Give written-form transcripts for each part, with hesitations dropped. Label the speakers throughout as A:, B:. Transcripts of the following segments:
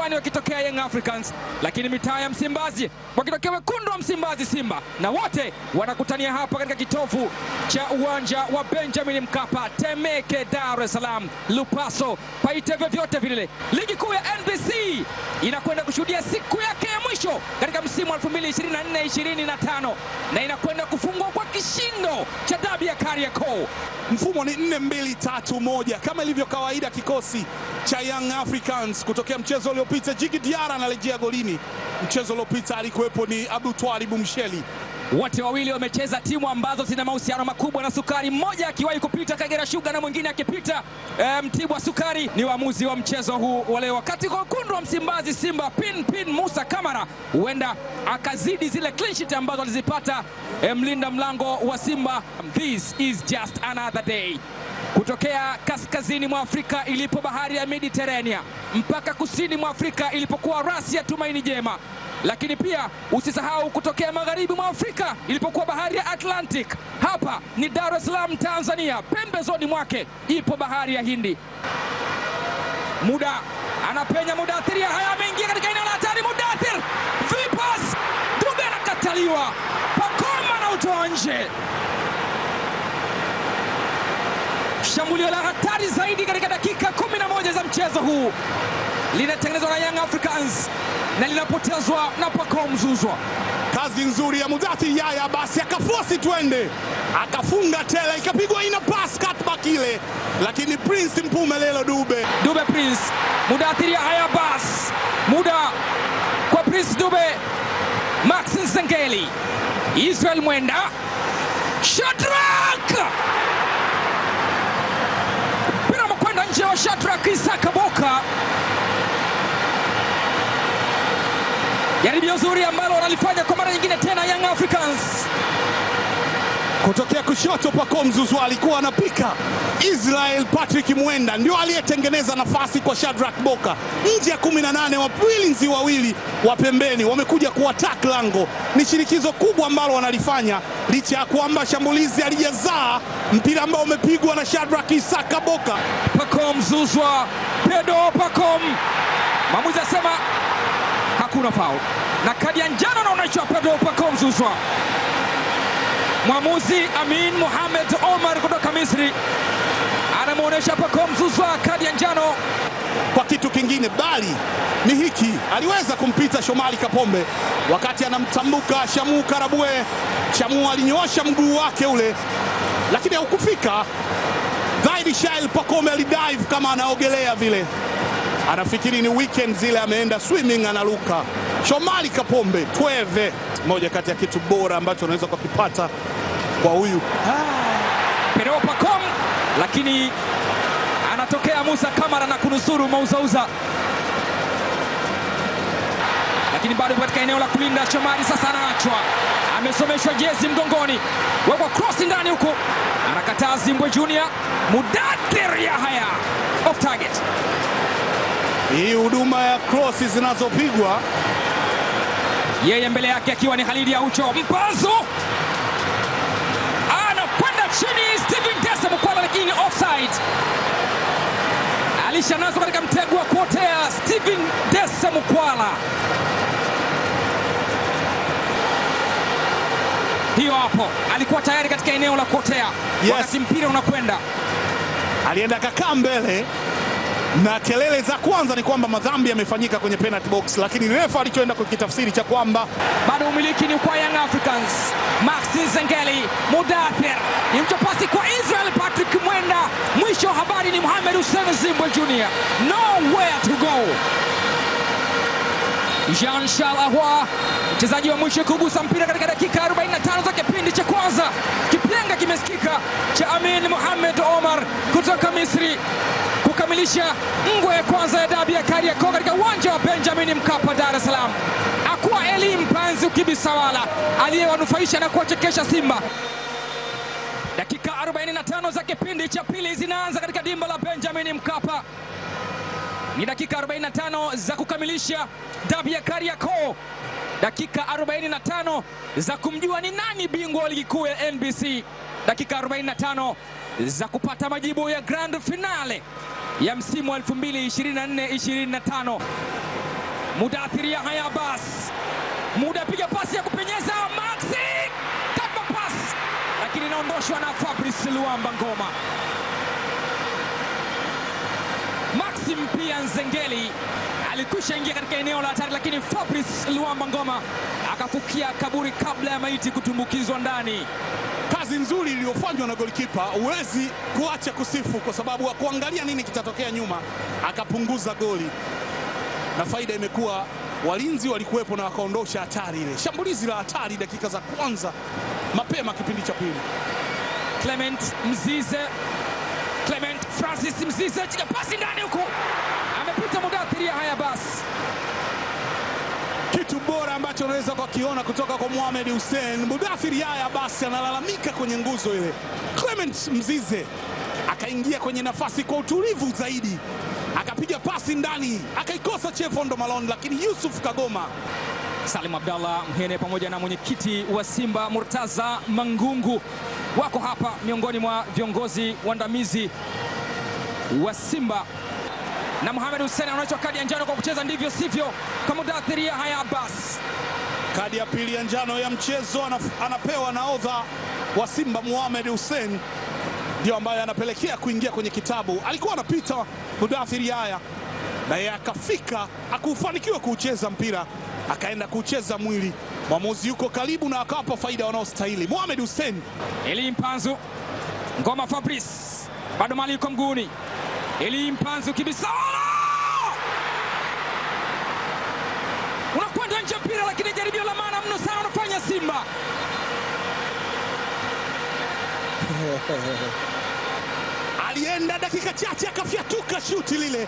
A: Jangwani wakitokea Young Africans, lakini mitaa ya Msimbazi wakitokea wekundu wa Msimbazi Simba, na wote wanakutania hapa katika kitovu cha uwanja wa Benjamin Mkapa, Temeke, Dar es Salaam, Lupaso, paite vyovyote vile. Ligi kuu ya NBC inakwenda kushuhudia siku yake ya mwisho katika msimu wa 2024-2025 na inakwenda kufungwa kwa kishindo cha dabi ya Kariakoo.
B: Mfumo ni 4-2-3-1 kama ilivyo kawaida kikosi cha Young Africans kutokea mchezo uliopita. Djigui Diarra anarejea golini. Mchezo uliopita alikuwepo ni Abdul Twalib Msheli.
A: Wote wawili wamecheza timu ambazo zina mahusiano makubwa na Sukari, mmoja akiwahi kupita Kagera Sugar na mwingine akipita Mtibwa Sukari. Ni waamuzi wa mchezo huu wa leo. Wakati kwa wekundu wa Msimbazi Simba, pin pin Musa Kamara huenda akazidi zile clean sheet ambazo alizipata mlinda mlango wa Simba. This is just another day. Kutokea kaskazini mwa Afrika ilipo bahari ya Mediterania mpaka kusini mwa Afrika ilipokuwa rasi ya Tumaini Jema, lakini pia usisahau kutokea magharibi mwa Afrika ilipokuwa bahari ya Atlantic. Hapa ni Dar es Salaam, Tanzania, pembezoni mwake ipo bahari ya Hindi. Muda anapenya, Mudathir haya ameingia katika eneo la hatari. Mudathir vipas, Dube anakataliwa, Pacome anautoa nje. Shambulio la hatari zaidi katika dakika 11 za mchezo huu linatengenezwa na Young Africans na linapotezwa na Pacome Zouzoua.
B: Kazi nzuri ya Mudathir Yahya, basi akaforce twende, akafunga tele, ikapigwa ina pass cutback ile, lakini Prince Mpumelelo Dube.
A: Dube Prince, Mudathir Yahya bas, muda kwa Prince Dube, Max Nzengeli, Israel Mwenda, Shadrack mpira umekwenda nje wa Shadrack Isaka Boka. Jaribio zuri ambalo wanalifanya kwa mara nyingine tena Young Africans.
B: Kutokea kushoto Pacome Zouzoua alikuwa anapika. Israel Patrick Mwenda ndio aliyetengeneza nafasi kwa Shadrack Boka nje ya 18. Walinzi wawili wa pembeni wamekuja kuattack lango. Ni shinikizo kubwa ambalo wanalifanya licha ya kwamba shambulizi halijazaa mpira ambao umepigwa na Shadrack Isaka Boka.
A: Pacome Zouzoua, Pedro Pacome, mwamuzi asema hakuna foul na kadi ya njano anaonyeshwa Pedro Pacome Zouzoua. Mwamuzi Amin Mohamed Omar kutoka Misri anamuonesha Pacome Zouzoua kadi ya njano.
B: Kwa kitu kingine bali ni hiki, aliweza kumpita Shomari Kapombe wakati anamtambuka Shamu Karabue. Shamu alinyoosha mguu wake ule, lakini haukufika. Dhahiri Shail Pacome alidive kama anaogelea vile, anafikiri ni weekend zile, ameenda swimming, analuka. Shomari Kapombe tweve, moja kati ya kitu bora ambacho unaweza kukipata kwa huyu
A: Pedro Pacome, lakini anatokea Musa Kamara na kunusuru mauzauza, lakini bado katika eneo la kulinda. Shomari sasa anaachwa, amesomeshwa jezi mgongoni, wekwa cross ndani huku, anakataa Zimbwe Junior. Mudathir Yahya off target.
B: Hii huduma ya cross zinazopigwa,
A: yeye mbele yake akiwa ni Khalid Aucho, Mpanzu anakwenda chini, Steven Dese Mukwala, lakini offside. Alishanazwa katika mtego wa kuotea Steven Dese Mukwala. Hiyo hapo alikuwa tayari katika eneo la kuotea.
B: Yes.
A: Wakati mpira unakwenda
B: alienda kakaa mbele, na kelele za kwanza ni kwamba madhambi yamefanyika kwenye penalty box, lakini refa alichoenda kukitafsiri cha kwamba
A: bado umiliki ni kwa Young Africans. Max Nzengeli, Mudathir ni mchapasi kwa Israel Patrick Mwenda. Mwisho wa habari ni Mohamed Hussein Zimbwe Junior, nowhere to go. Jean Charles Ahoua, mchezaji wa mwisho kugusa mpira katika dakika 45 za kipindi cha kwanza. Kipenga kimesikika cha Amin Mohamed Omar kutoka Misri kukamilisha ngwe ya kwanza ya dabi ya Kariakoo katika uwanja wa Benjamin Mkapa, Dar es Salaam. Akuwa Eli Mpanzu Kibisawala aliyewanufaisha na kuwachekesha Simba. Dakika 45 za kipindi cha pili zinaanza katika dimba la Benjamin Mkapa. Ni dakika 45 za kukamilisha dabi ya Kariakoo. Dakika 45 za kumjua ni nani bingwa wa ligi kuu ya NBC. Dakika 45 za kupata majibu ya grand finale ya msimu wa 2024-2025. Mudathir Yahya Abbas. Muda piga pasi ya kupenyeza Maxi. Kama pass, lakini inaondoshwa na Fabrice Luamba Ngoma. Maxim pia Nzengeli alikwisha ingia katika eneo la hatari, lakini Fabrice Luamba Ngoma akafukia kaburi kabla ya maiti kutumbukizwa ndani.
B: Kazi nzuri iliyofanywa na golikipa, huwezi kuacha kusifu kwa sababu hakuangalia nini kitatokea nyuma, akapunguza goli. Na faida imekuwa walinzi walikuwepo na wakaondosha hatari ile. Shambulizi la hatari dakika za kwanza mapema kipindi cha pili.
A: Clement Mzize, Clement Francis Mzize, chika pasi ndani huku. Amepita Mudathir Yahya Abbas.
B: Kitu bora ambacho unaweza kukiona kutoka kwa Mohamed Hussein. Mudathir Yahya Abbas analalamika kwenye nguzo ile. Clement Mzize akaingia kwenye nafasi kwa utulivu zaidi. Akapiga pasi ndani, akaikosa Chefondo Malone, lakini Yusuf Kagoma.
A: Salim Abdallah Mhene pamoja na mwenyekiti wa Simba Murtaza Mangungu wako hapa miongoni mwa viongozi waandamizi wa Simba. Na Mohamed Hussein anaonyeshwa kadi ya njano kwa kucheza ndivyo sivyo kwa Mudathir Yahya Abbas.
B: Kadi ya pili ya njano ya mchezo anapewa nahodha wa Simba Mohamed Hussein, ndio ambaye anapelekea kuingia kwenye kitabu. Alikuwa anapita Mudathir Yahya na yeye akafika, hakufanikiwa kuucheza mpira, akaenda kucheza mwili. Mwamuzi yuko karibu na akawapa faida wanaostahili. Mohamed Hussein.
A: Eli Mpanzu, Ngoma Fabrice, bado mali yuko mguuni. Eli Mpanzu kibisawala! Unakwenda nje mpira, lakini jaribio la maana mno sana unafanya Simba.
B: Alienda dakika chache akafyatuka shuti lile.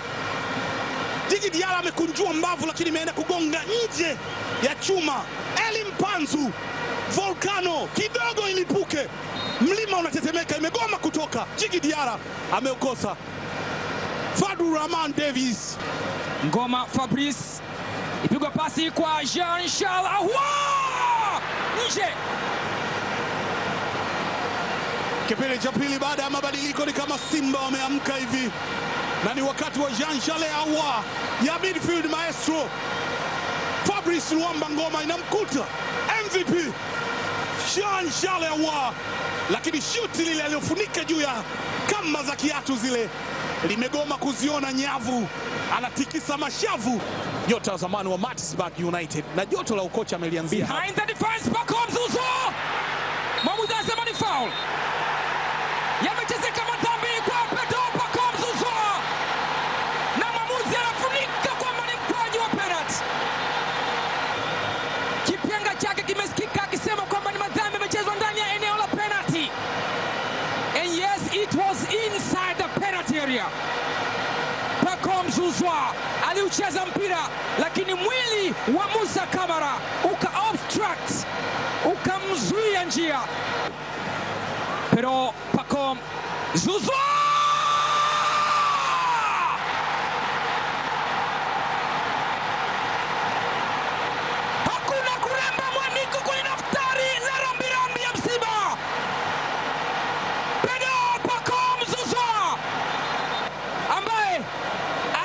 B: Djigui Diarra amekunjua mbavu, lakini imeenda kugonga nje ya chuma. Eli Mpanzu, volcano kidogo ilipuke, mlima unatetemeka, imegoma kutoka. Djigui Diarra ameukosa. Fadu Rahman Davis.
A: Ngoma Fabrice, ipigwa pasi kwa Jean Charles Ahoua, nje.
B: Kipindi cha pili baada ya mabadiliko ni kama Simba wameamka hivi, na ni wakati wa Jean Charles Ahoua ya midfield maestro. Fabrice Luamba Ngoma inamkuta MVP Jean Charles Ahoua, lakini shuti lile aliyofunika juu ya kamba za kiatu zile limegoma kuziona nyavu. Anatikisa mashavu. Nyota wa zamani wa Maritzburg United, na joto la ukocha amelianzia
A: behind the defense. Pacome Zouzoua, mwamuzi anasema ni foul. Yamechezeka madhambi kwa Pedro Pacome Zouzoua, na mwamuzi anafunika kwamba ni mkwaju wa penalty. Kipenga chake kimesikika akisema kwamba ni madhambi yamechezwa ndani ya eneo la penalty. And yes, it was inside the penalty area. Pacome Zouzoua aliucheza mpira, lakini mwili wa Musa Kamara uka obstruct, ukamzuia njia. Pero Pacome Zouzoua! Hakuna kuremba mwaniko kwenye daftari la rambirambi ya msiba. Pedro Pacome Zouzoua ambaye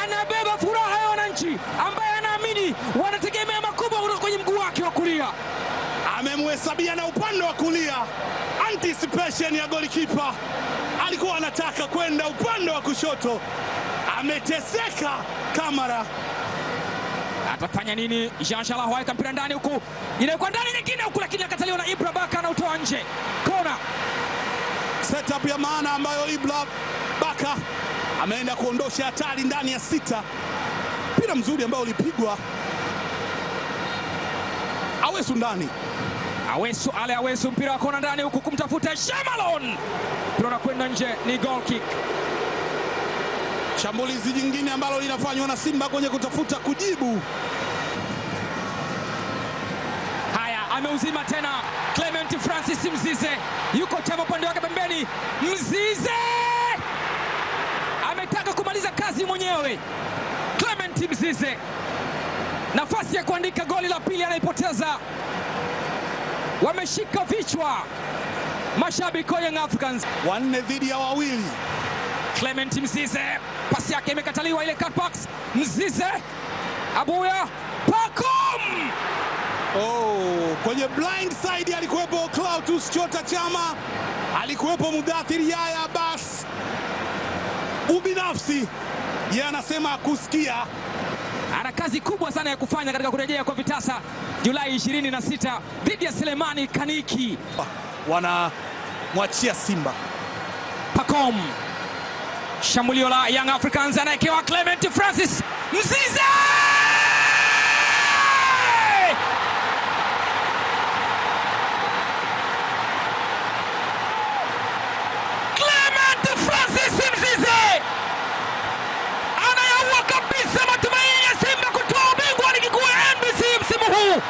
A: anabeba furaha ya wananchi, ambaye anaamini wanategemea makubwa kutoka kwenye mguu wake wa kulia.
B: Amemhesabia na upande wa kulia. Anticipation ya goalkeeper, alikuwa anataka kwenda upande wa kushoto. Ameteseka Kamara.
A: Atafanya nini? Jean Charles Ahoua mpira ndani huku, inakuwa ndani nyingine huku, lakini akataliwa na Ibra Baka, anautoa nje. Kona.
B: Setup ya maana ambayo Ibra Baka ameenda kuondosha hatari ndani ya sita. Mpira mzuri ambao ulipigwa Awesu ndani.
A: Awesu, ale Awesu, mpira wa kona ndani huku kumtafuta Shemalon. Mpira unakwenda nje, ni goal kick.
B: Shambulizi jingine ambalo linafanywa na Simba kwenye kutafuta kujibu.
A: Haya, ameuzima tena Clement Francis Mzize. Yuko chama upande wake pembeni. Mzize ametaka kumaliza kazi mwenyewe. Clement Mzize, nafasi ya kuandika goli la pili anaipoteza. Wameshika vichwa mashabiki wa Young Africans.
B: 4 dhidi ya 2.
A: Clement Mzize, pasi yake imekataliwa ile cut box. Mzize, Abuya, Pacome!
B: Oh, kwenye blind side alikuwepo Clatous Chota Chama, alikuwepo Mudathir Yahya Abbas. Ubinafsi yeye anasema kusikia.
A: Ana kazi kubwa sana ya kufanya katika kurejea kwa vitasa Julai 26 dhidi ya Selemani Kaniki.
B: Wanamwachia Simba.
A: Pacome. Shambulio la Young Africans, anaekewa Clement Francis Mzize! Clement Francis Mzize anayaua kabisa matumaini ya Simba kutoa ubingwa wa ligi kuu ya NBC msimu huu.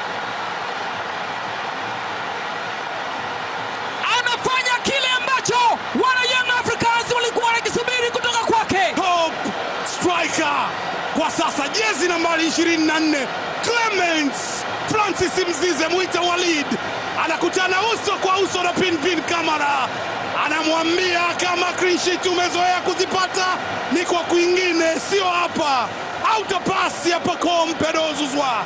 A: Anafanya kile ambacho wana Young Africans walikuwa wanakisubiri kutoka kwake.
B: Top striker kwa sasa, jezi nambari 24, Clement Francis Mzize, muita Walid, anakutana uso kwa uso na Pinpin Kamara. Anamwambia kama clean sheet umezoea kuzipata ni kwa kwingine, sio hapa. Auta pass ya Pacome Pedro Zouzoua,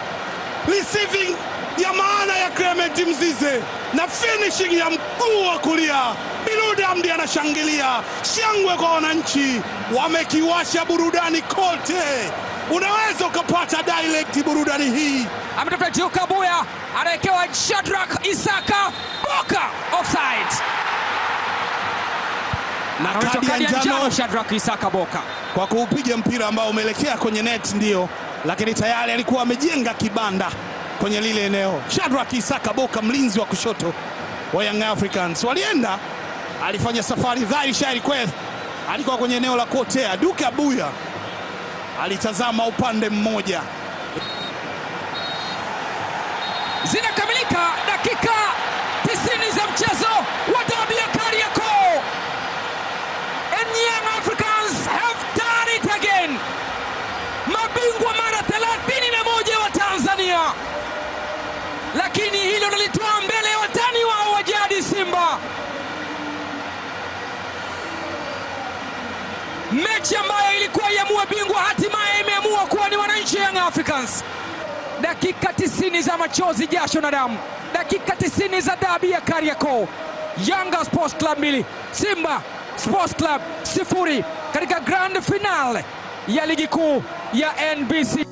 B: receiving ya maana ya Clement Mzize na finishing ya mguu wa kulia. Miloud Hamdi anashangilia, shangwe kwa wananchi, wamekiwasha burudani kote. Unaweza ukapata direct burudani hii.
A: Ametafuta Duke Abuya, anawekewa Shadrack Isaka Boka, offside.
B: Na kadi ya njano
A: Shadrack Isaka Boka
B: kwa kuupiga mpira ambao umeelekea kwenye net, ndio, lakini tayari alikuwa amejenga kibanda kwenye lile eneo. Shadrack Isaka Boka, mlinzi wa kushoto wa Young Africans, walienda, alifanya safari dhahiri shairi kweli, alikuwa kwenye eneo la kuotea. Duke Abuya alitazama upande mmoja.
A: Zinakamilika dakika 90 za mchezo wa dabi ya Kariakoo. And Young Africans have done it again. Mabingwa mara 31 wa Tanzania. Lakini hilo lilitoa mbele ya watani wao wa jadi Simba. Mechi ambayo ilikuwa iamue bingwa hatimaye imeamua kuwa ni wananchi Young Africans. Dakika 90 za machozi, jasho na damu. Dakika 90 za dabi ya Kariakoo. Yanga Sports Club 2, Simba Sports Club 0 katika grand finale ya ligi kuu ya NBC.